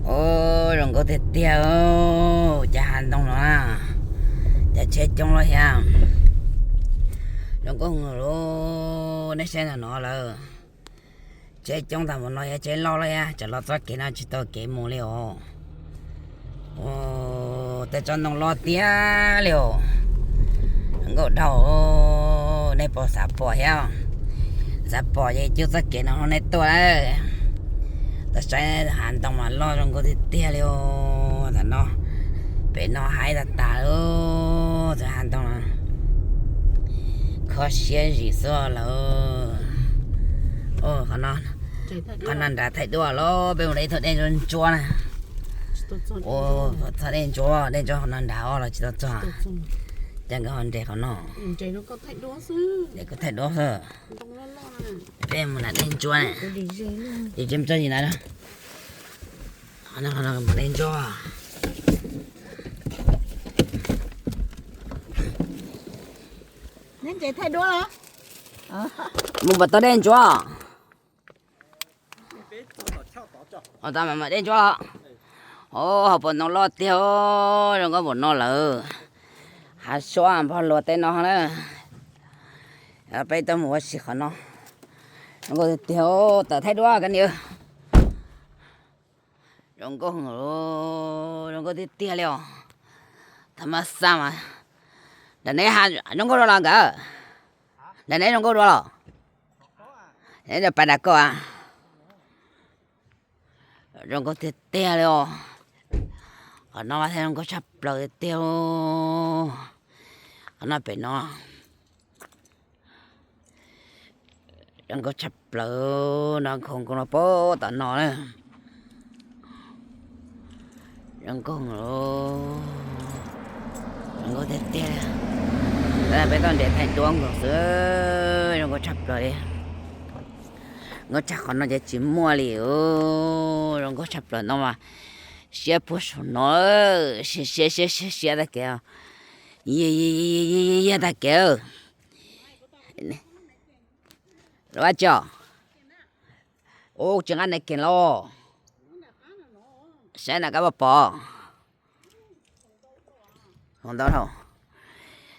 Ub, zoo nkauj tiag tiag, cas hav ntoo no na, cas tsheb coob loj thiab. Zoo nkauj heev li, nej saib ntawm no lawm, tsheb coob tag npaum no thiab, tsheb loj loj thiab, tsam los txoj kev no tsis tau kev mus li os. Ub, tej tsob ntoo loj tiag li os. Zoo nkauj dhau, nej puas xav pom thiab? Xav pom ces coj txoj kev no nej tuaj lawm. Tuaj saib hav ntoo mas loj zoo nkauj tiag tiag li os. Tam no, pem no haib tag tas lawm, txoj hav ntoo no kho siab zim xwb lawm. Qhov no nrad thaij duab los peb mus de ib tug dej ntsuab na. Ua txog dej ntsuab, dej ntsuab qhov no nrad os los tsis tau txog. Cas nkawd ho nres qhov no. Kuv thaij duab xwb. Peb mus nram dej ntsuab na. Ces tsis muaj tsob ntsis ntawd. Qhov no, qhov no dej ntsuab. Mus puas tau dej ntsuab? Ua tau mas mam dej ntsuab los. Ub, hauv paus ntoo loj tiag, zoo nkauj npaum no lawm. Hav suab npog luas tej no na. Peb tuaj mus ua si qhov no. Zoo nkauj tiag tiag, tawm thaij duab koj niam. Zoo nkauj, zoo nkauj tiag tiag li os. Thaum maj xaj mas. Nram neb zoo nkauj dua los nkawd? Nram neb zoo nkauj dua los? Neb pais nram koj a. Zoo nkauj tiag tiag li os. Qhov no mas thiaj zoo nkauj tshaj plaws tiag tiag. Qhov no pem no zoo nkauj tshaj plaws no, nkauj no puag tom no na. Zoo nkauj, zoo nkauj tiag tiag. Peb tuaj nres thaij duab nkaus xwb, zoo nkauj tshaj plaws li. Nkauj tshaj qhov no ces tsis muaj li. Zoo nkauj tshaj plaws no mas siab puag saum no, siab siab siab siab tag kev, yag tag kev. Ua tsi os? Ub, tsis nqa nais kees los? Saib na koj puas pom.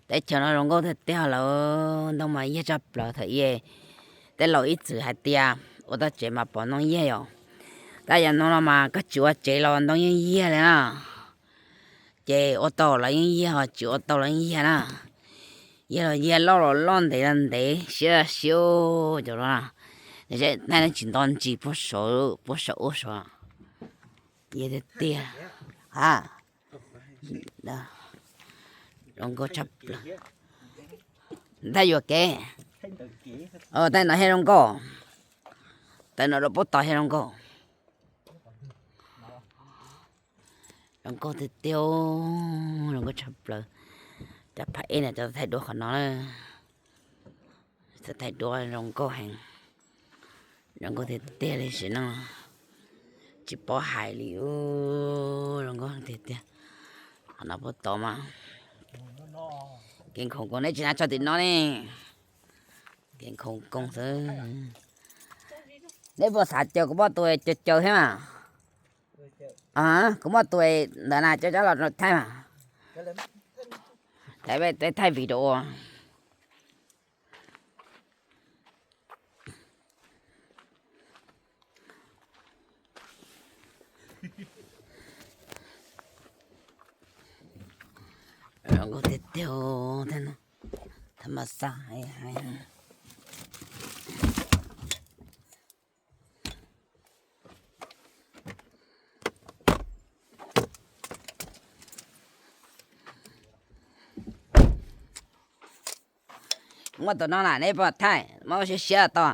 Teb chaws no zoo nkauj tiag tiag lawm, ntoo mas yag tshaj plaws. Thaum ub tej laus ib txwm hais tias ua tau tsev mas pom ntoo yag yom. Tab yam no no mas koj tsis ua tsev los ntoo yeej yag li na. Ces ua tau los yeej yag, ho tsis ua tau los yeej yag na. Yag los yag, loj los loj, ntev los ntev, siab los siab cov no. Thaij tsis nto ntsis puag saum, puag saum ub saud. Yag tiag tiag. Ha, zoo nkauj tshaj plaws. Thaij yuam kev. Thaij no thiaj zoo nkauj. Thaij no rau pub tod thiaj zoo nkauj. Zoo nkauj tiag tiag, zoo nkauj tshaj plaws. Cov phab ej no cov thaij duab qhov no na. Thaij duab zoo nkauj heev. Zoo nkauj tiag tiag li sim no. Tsis paub hais li, zoo nkauj tiag tiag. Qhov no pub tod mas kev khoom koos, neb tsis hnav tso tim no ne. Kev khoom koos xwb. Neb puas xav caw kuv muaj tus caw caw thiab mas? Kuv muaj tus ntawd na, coj coj los thaij mas. Thaij, thaij video ua. Zoo nkauj tiag tiag, thab mas xaj. Muaj tus no na, neb puas thaij, muab siab siab tau.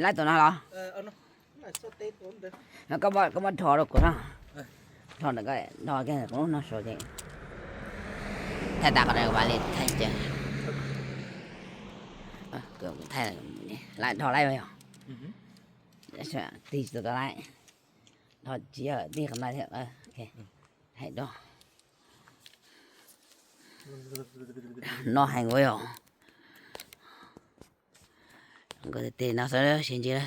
Laib tus no los? Koj muab dhos rau kuv no. Dhos ntawm ko, dhos kiag kuv lub no saud ces thaij tas qhov no vam li thaij ces thaij, laib dhos laib yog. Tig tsis tau laib. Dhos tsis yog tig qhov no thiab. Hais dua. No heev ua yog. Nkauj tiag tiag no xwb sib ntsib.